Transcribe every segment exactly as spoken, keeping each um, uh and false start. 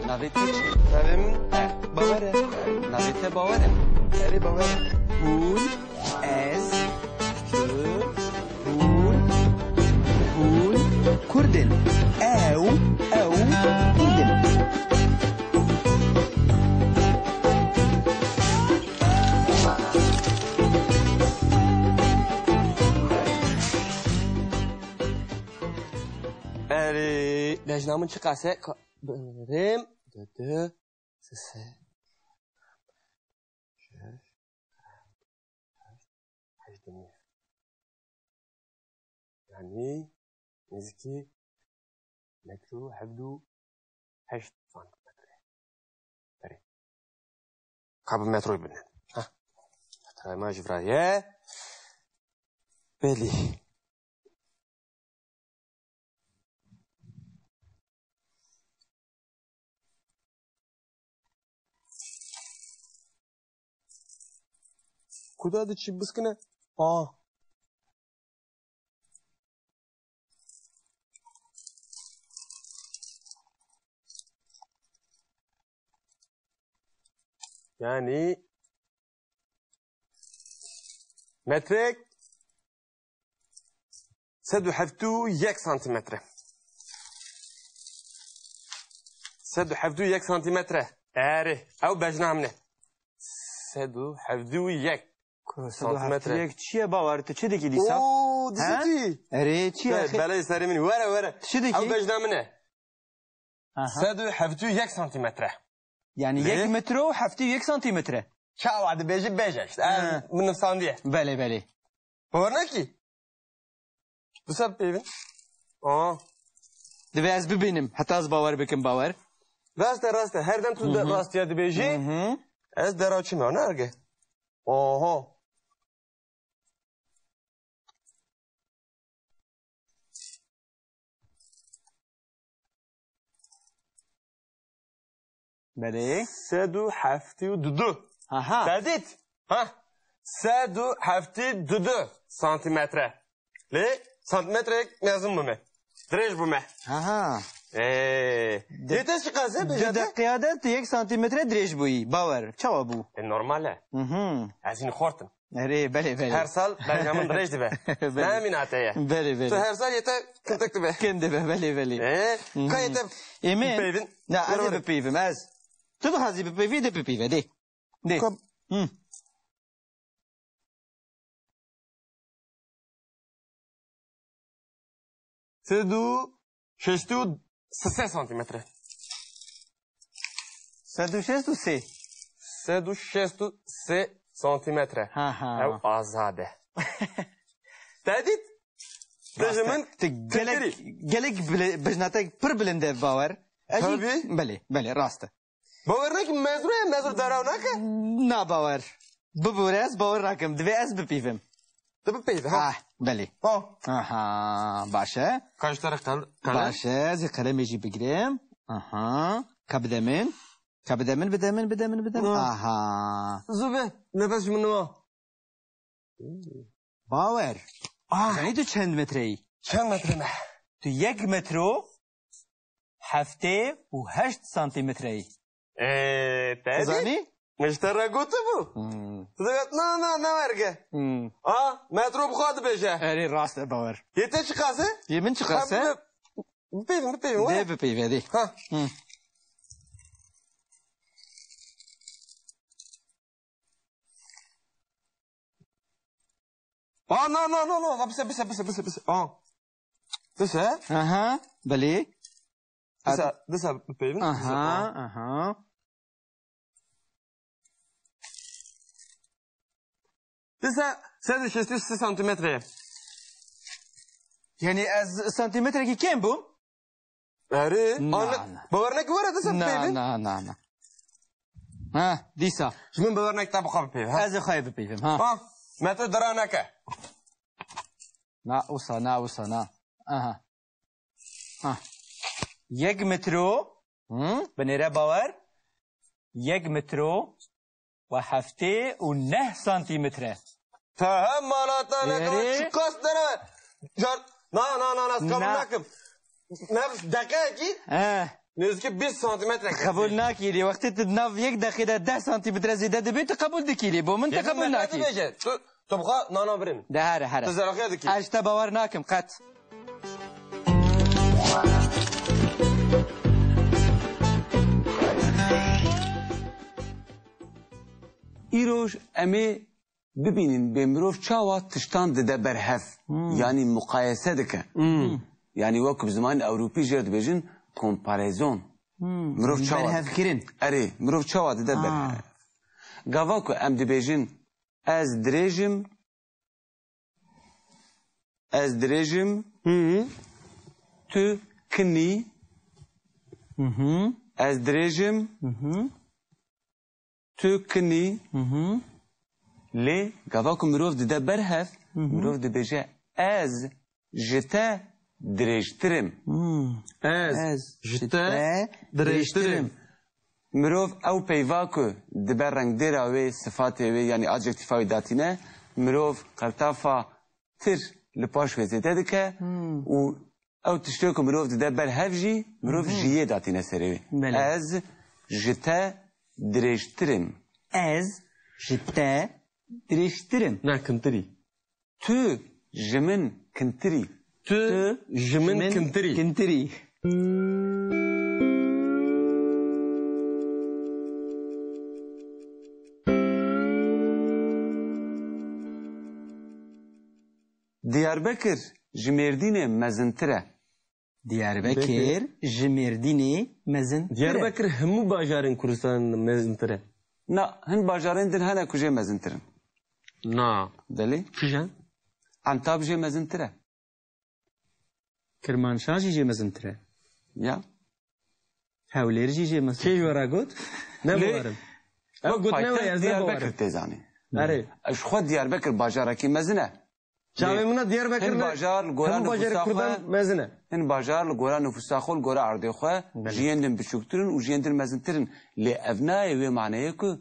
Navê te çi? Navê min Bawer e. Navê te Bawer e? Erê, Bawer e. Hûn, ez, tu, hûn, hûn Kurd in. Ew, ew Kurd in. Erê, bejna min çiqas e? Ka-, birim, du, du, se, se, şeş, heşt, heşt, yanî nêzîkî metro hevdû heşt santimetre. Erê. Ka bi metroyê bine. Heh. Metroya me ji vira ye. Belê. Kuda diçî biskine? Aa. Yani metrek sed û hevdî û yek santimetre. Sed û hevdî û yek santimetre. Erê, ew bejna min e. Sed û hevdî û yek santimetre. Sed û hevdî û yek çi ye Bawer? Tu çi dikî dîsa? Oo, dîsa çi? Erê, çi ye? Belê serê min. Were, were. Tu çi dikî? Ew bejna min e. Aha. Sed û hevdî û yek santimetre. Yani yek metro û hevdî û yek santimetre. Çawa dibêjî bêje işte. Ev min nivsandiye. Belê, belê. Bawer nekî? Disa bipeyvin. Aa. Divê ez bibînim. Heta ez bawer bikim, Bawer. Rast e, rast e. Her dem tu de rastiya dibêjî. Hı hı. Ez dera çima nerge. Oho. Belê. Sed û heftê û du. Aha. Te dît? Ha? Sed û heftê û du santimetre. Lê santimetreyek mezin bûme. Dirêj bûme. Aha. Ee, yê te çiqas e, bêje te? Di deqiya de tu yek santimetre dirêj bûyî. Bawer. Çawa bû? E, normal e. Mhm. Ez hîn xortim. Erê, belê, belê. Her sal berga min dirêj dibe. Belê. Ne mînate ye. Belê, belê. Tu her sal yê te kintek dibe. Kin dibe, belê, belê. Ee, ka yê te bipeyvin? Na, ez ê bipeyvim, ez. Tu dixwazî bipeyvî, de bipeyve, de. De. Hı. Sed û şêst û sê santimetre. Sed û şêst û sê. Sed û şêst û sê santimetre. Ha, ha. Ew azad e. Te dît? Te ji min gelek, gelek bile-, bejna te pir bilind e, Bawer. Tabii. Belê, belê, rast e. Bawer neke, mezru ye, mezru deraw nake? Na, Bawer. Bibûre, ez bawer nakim. Divê ez bipîvim. Tu bipîve, ha? Ah, belê. Ha. Aha, baş e. Kaç tane kal-, kalem? Baş e, ez ê qelemê jî bigirim. Aha. Ka bide min. Ka bide min, bide min, bide min, bide min. Ha. Aha. Zû be, nefes ji min nima. Bawer. Ah. Zanî tu çend metre yî? Çend metre me? Tu yek metro heftê û heşt santimetre yî. Ee, te dî? Zanî? Min ji te re gotibû. Hmm. Tu digot, na, na, ne werge. Hmm. A, metro bi xwe dibêje. Erê, rast e, Bawer. Yê te çiqas e? Yê min çiqas e? Bipeyvin, bipeyvin, were. Dê bipeyve, dê. Ha. Hmm. Aa, na, na, na, na, na, bise, bise, bise, bise, bise. Aa. Bise. Aha, belê. Disa, disa bipeyvin. Aha, aha. Disa sed û şêst û sê santimetre ye. Yani ez santimetrekî kêm bûm? Erê, na, na. Bawer neke, were disa bipeyvin. Na, na, na. Ha, dîsa. Ji min bawer neke, te bi xwe bipeyve, ha? Ez ê xwe bipeyvim, ha. Ha, metro dera neke. Na, wisa, na, wisa, na. Aha. Ha. Yek metro. Hı? Binêre, Bawer. Yek metro ve heftê û neh santimetre. Te hem mala te neke, erê, çiqas dere. Car-, na, na, na, na, ez kabul nakim. Ne, deqeyekî. Eh. Nêzîkî bîst santimetre. Qebûl nakî lê wextê tu di nav yek deqê de deh santimetre zêde dibê, tu qebûl dikî lê. Bo min tu qebûl nakî. Dibêje. Tu, tu bi xwe nana birin. De here, here. Tu zerafiya dikî. Ez ji te bawer nakim qet. Îroj em ê bibînin bê mirov çawa tiştan dide ber hev. Hmm. Yanî muqayese dike. Hmm. Yanî wek bi zimanê ewropî jê re dibêjin comparaison. Hmm. Mirov çawa Berhevkirin. Erê, mirov çawa dide ber hev. Gava ku em dibêjin ez dirêj im, ez dirêj im, Hı hı. tu kin î, Hı hı. ez dirêj im, Hı hı. tu kin î. Hı hı. Lê gava ku mirov dide ber hev, Hı hı. mirov dibêje ez ji te dirêjtir im. Hmm. Ez Ez ji ji te te dirêjtir dirêjtir im. im. Mirov ew peyva ku dibe rengdêra wê, sifatê wê, yanî adjektîfa wê datîne, mirov qertafa tir li paş wê zêde dike Hmm. û ew tiştê ku mirov dide ber hev jî, mirov Mhm. ji yê datîne serê wê. Belê. Ez ji te dirêjtir im. Ez ji te dirêjtir im. Na kintirî. Tu ji min kintirî. Tu Tu ji min ji min kintirî. kintirî. Diyarbekir ji Mêrdînê mezintir e. Diyarbekir Bekir. ji Mêrdînê mezintir e. Diyarbekir hemû bajarên Kurdistanê mezintir e. Na, hin bajarên din hene ku jê mezintir in. Na. Belê. Kîjan? Entab jê mezintir e. Kirmanşah jî jê mezintir e. Ya. Hewlêr jî jê mezintir e. Kê ji we re got? Ne Lê, bawerim. Ew got ne paytext we, ez ne Diyarbekir bawerim. Tê zanîn. Erê. Ji xwe Diyarbekir bajarekî mezin e. Çavê min a Diyarbekir Hin ne. Bajar li gora Hemû bajarê nüfusa Kurdan xwe, mezin e. Hin bajar li gora nüfusa xwe, li gora erdê xwe, Belê. ji yên din biçûktir in û ji yên din mezintir in. Lê ev nayê wê maneyê ku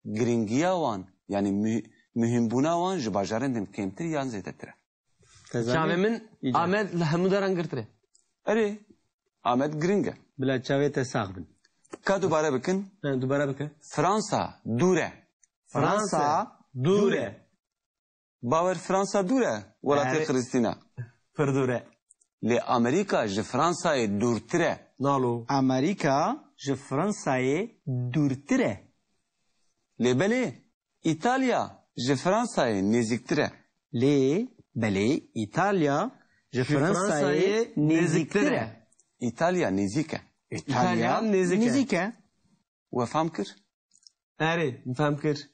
giringiya wan, yanî müh-, muhimbûna wan ji bajarên din kêmtir yan zêdetir e. Te zanî? Çavê min Îcar. Amed li hemû deran girtir e. Erê, Amed giring e. Bila çavê te sax bin. Ka dubare bikin. He, dubare bike. Fransa dûr e. Fransa Fransa dûr e. dûr e. Bawer Fransa dûr e, welatê Erê. Xiristîna. Pir dûr e. Lê Amerîka ji Fransayê dûrtir e. Nalo. Amerîka ji Fransayê dûrtir e. Lê belê, Îtalya ji Fransayê nêzîktir e. Lê belê, Îtalya ji Ji Fransayê Fransayê nêzîktir e. nêzîktir e. Îtalya nêzîk e. Îtalya Îtalya nêzîk e. nêzîk e. We fam kir? Erê, min fam kir.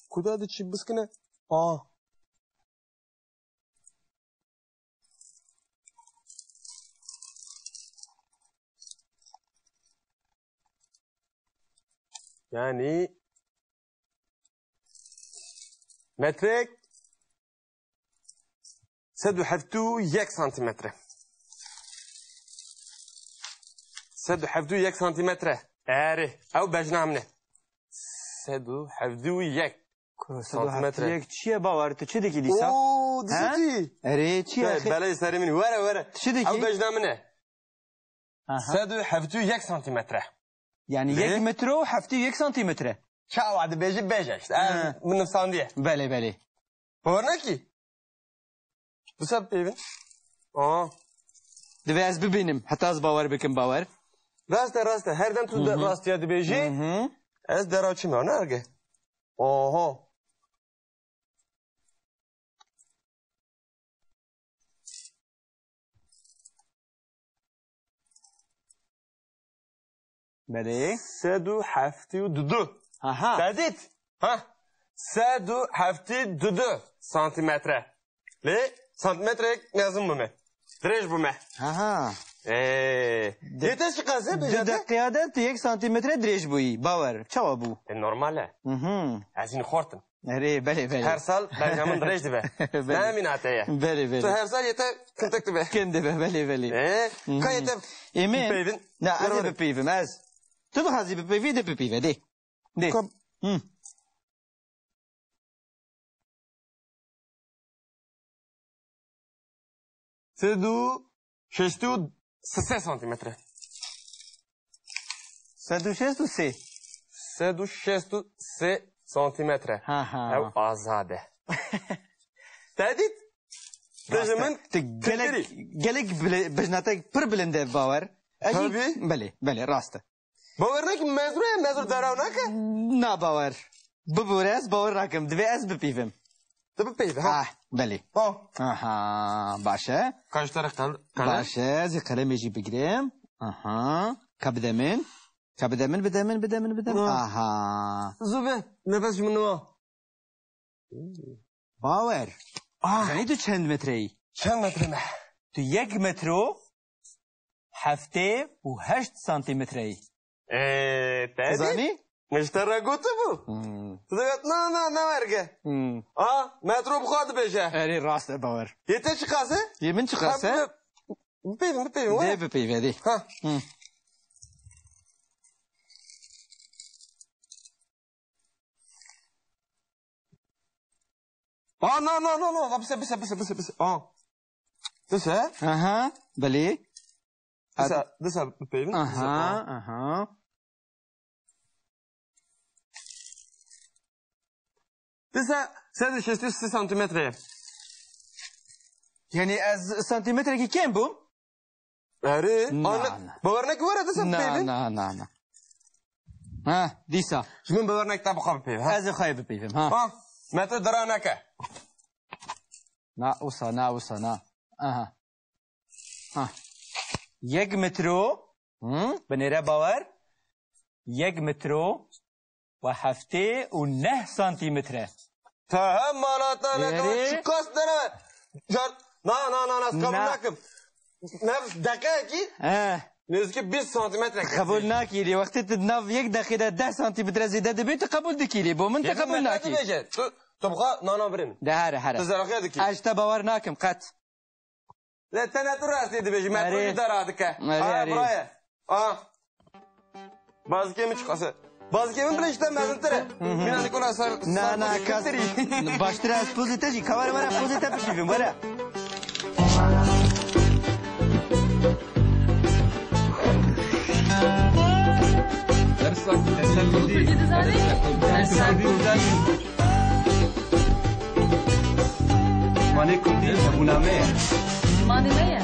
Kuda diçî biskine? A. Yanî metrek sed û heftê û yek santimetre. Sed û heftê û yek santimetre. Erê, ew bejna min e. Sed û heftê û yek. Ku sed û heftê û yek santimetre. Çi ye bawer, tu çi dikî dîsa? Oo, dişî He? çi? Erê, çi ye Te axir? Belê serê min. Were, were. Tu çi dikî? Ew bejna min e. Aha. Sed û heftê û yek santimetre. Yani Lê? yek metro û heftê û yek santimetre. Çawa dibêjî bêje işte. Ev He. min nivsandiye. Belê, belê. Bawer nakî? Disa peyvin. Aa. Divê ez bibînim. Heta ez bawer bikim bawer. Rast e, rast e. Her dem tu de Hı hı. rastiya dibêjî. Hı hı. Ez dera çim ya, ne erge? Oho. Belê. Sed û heftê û du. Aha. Te dît? Ha? Sed û heftê û du santimetre. Lê santimetreyek mezin bûme. Dirêj bûme. Aha. Ee, Di-, yê te çiqas e, di bêje te? deqiya de tu yek santimetre dirêj bûyî. Bawer. Çawa bû? E, normal e. Mhm. Ez hîn xortim. Erê, belê, belê. Her sal Benjamin dirêj dibe. Belê. Ne mîna te ye. Belê, belê. Tu her sal yê te kintek dibe. Kin dibe, belê, belê. Ee, Mhm. ka yê te Ê min? bipeyvin? Na, ez Were, ê were. bipeyvim, ez. Tu dixwazî bipeyvî, dê bipeyve, dê. Dê. Kom- Hı. Sed û şêst û sê santimetre. Sed û şêst û sê. Sed û şêst û sê santimetre. Ha, ha. Ew azad e. Te dît? Te ji Rast e. min Tu gelek, kirî. Gelek bile-, bijnatek pir bilind e, Bawer. Ez jî Tabii. Belê, belê, rast e. Bawer neke, mezru ye, mezru deraw neke. Na, Bawer. Bibûre, ez bawer nakim. Divê ez bipîvim. Tu bipeyve, ha? Ah, belê. Ha. Aha, baş e. Ka ji te re qel-, qelem? Baş e, ez ê qelemê jî bigirim. Aha. Ka bide min. Ka bide min, bide min, bide min, bide min. Ha. Aha. Zû be, nefes ji min niwa. Bawer. Ah. Zanî tu çend metre yî? Çend metre me? Tu yek metro heftê û heşt santimetre yî. Ee, te dî? Zanî? Min ji te re gotibû. Hmm. Tu digot, na, na, ne werge. Hmm. A, metro bi xwe dibêje. Erê, rast e, Bawer. Yê te çiqas e? Yê min çiqas e? Bipeyvin, bipeyvin, were. Dê bipeyve, dê. Ha. Hı. Aa, na, na, na, na. Bise, bise, bise, bise, bise. Aa. Bise. Aha, belê. Disa, disa bipeyvin. Aha, aha. Disa sed û şêst û sê santimetre ye. Yani ez santimetrekî kêm bûm? Erê, Na, an-, na. Bawer neke were disa Na, bipeyvin. Na, na, na. Ha, dîsa. Ji min bawer neke te bi xwe bipeyve, ha? Ez ê xwe bipeyvim, ha. Ha, metre dira neke. Na, wisa, na, wisa, na. Aha. Ha. Yek metro. Hı? Binêre Bawer. Yek metro ve heftê û neh santimetre. Te hem mala te neke, Erê. Çiqas dene. Car-, na, na, na, na, ez qebûl Na. nakim. Ne, deqeyekî Eh. nêzîkî bîst santimetre. Qebûl nakîrî. Wextê tu nav yek deqê de deh santimetre zêde dibê, tu qebûl dikîrî. Bo min tu Yê qebûl min nakî. Dibêje. Tu, tu bi xwe nana birîn. De here, here. Tu zeraxiya dikî. Ez ji te bawer nakim qet. Lê tene tu rastî dibêjî, me Erê. tu ji te radike. Erê, Ha, erê. Biraye. Ha. Bazikê min çiqas e? Bazikê min bile ji te mezintir e. Hı hı. Mîna Nîkola ser, Na, ser na, bazikê kas. Tirî. Baştir e, ez pozê te jî, ka were, were, pozê te bişîvim, were. Dersa Kurdî. Kurdî dizanî? Dersa Kurdî. Zimanê Kurdî hebûna me ye. Zimanê me ye.